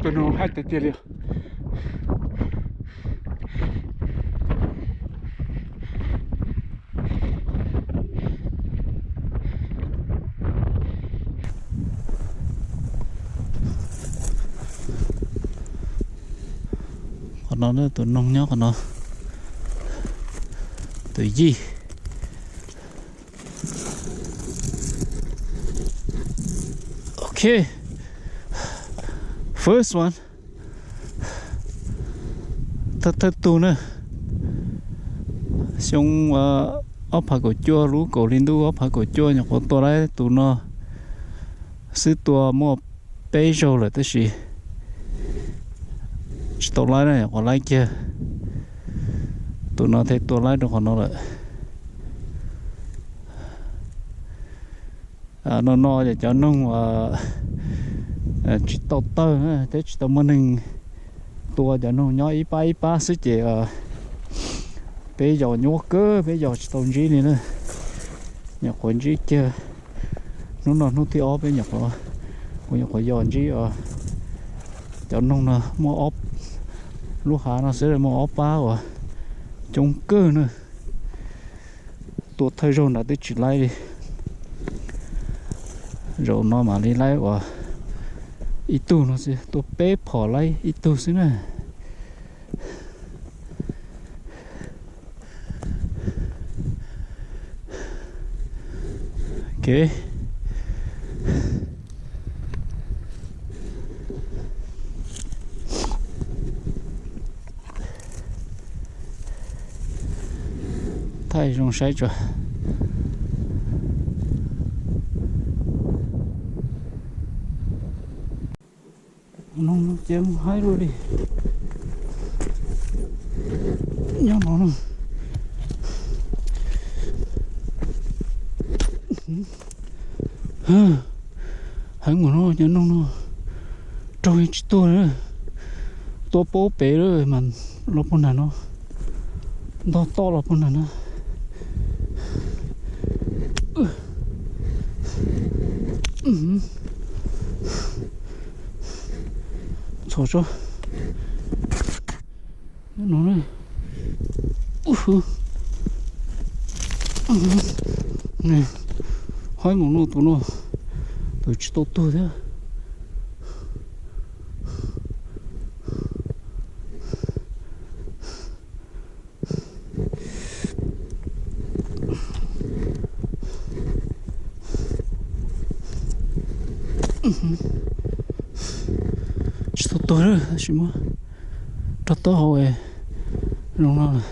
Tus noog haj tiag tiag li. Qhov no tus noog nyob qhov no, tus yij. Ok, first one. Thawj thawj tug na, xyoo ob phav kaum cuaj, lub kaum hli ntuj ob phav kaum cuaj nyuam qhuav tua laib tus no xwb, tua muaj peb zaug lawm tab sis tsis tau laib na, nyuam qhuav laib kiag. Tus no thiaj tua laib rau qhov no lawm. No no cov noog tsis tau tawg thiab tsis tau muaj neeg tua, cov noog nyob ib pab ib pab xwb ces peb yos nyuaj kawg, peb yos tsis tau ntsib li na. Nyuam qhuav ntsib kiag hnub no hnub thib ob peb nyuam qhuav, kuv nyuam qhuav yos ntsib cov noog no muaj ob, lub hav no xwb muaj ob pab uas coob kawg na. Tua thawj zaug nrad twb tsis laib li. Zaum no mam li laib uas ib tug no xwb, tua peb phom laib ib tug xwb na. Ok. Thaij zoo saib tso. Noog ces mus haib luaj li. Nyob no na. Heev mus no cov noog no raug tsis tuag li. Tua paub pem lawm mas los puag nram no, ntog toj los puag nram no. Txhom tso. No, haib mus no tus no, tus tsis tau tuag thiab. Tsis tau tuag lawm tab sis muab rau taub hau zoo no lawm.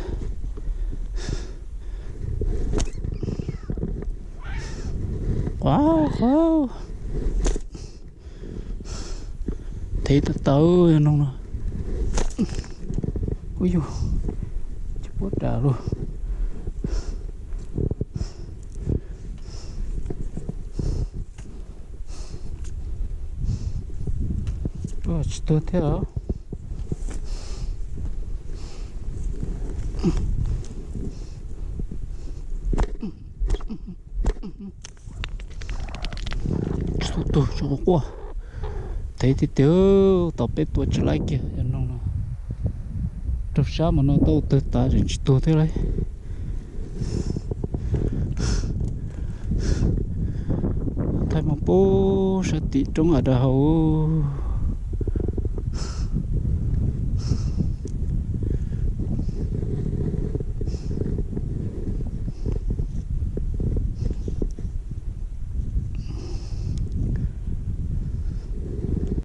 Qab qab thev tawv tawv no no. Ub yug, tsis puab ras lug. Tsis tuag thiab os. Tsis tau tuag, tsis quaj quaj. Thev tiag tiag, tau peb tua tsis laib kiag cov noog no. Raug sab mas no tau twg tas tseem tsis tuag thiab lauj. Thaij mus pub sab tim roob Idaho.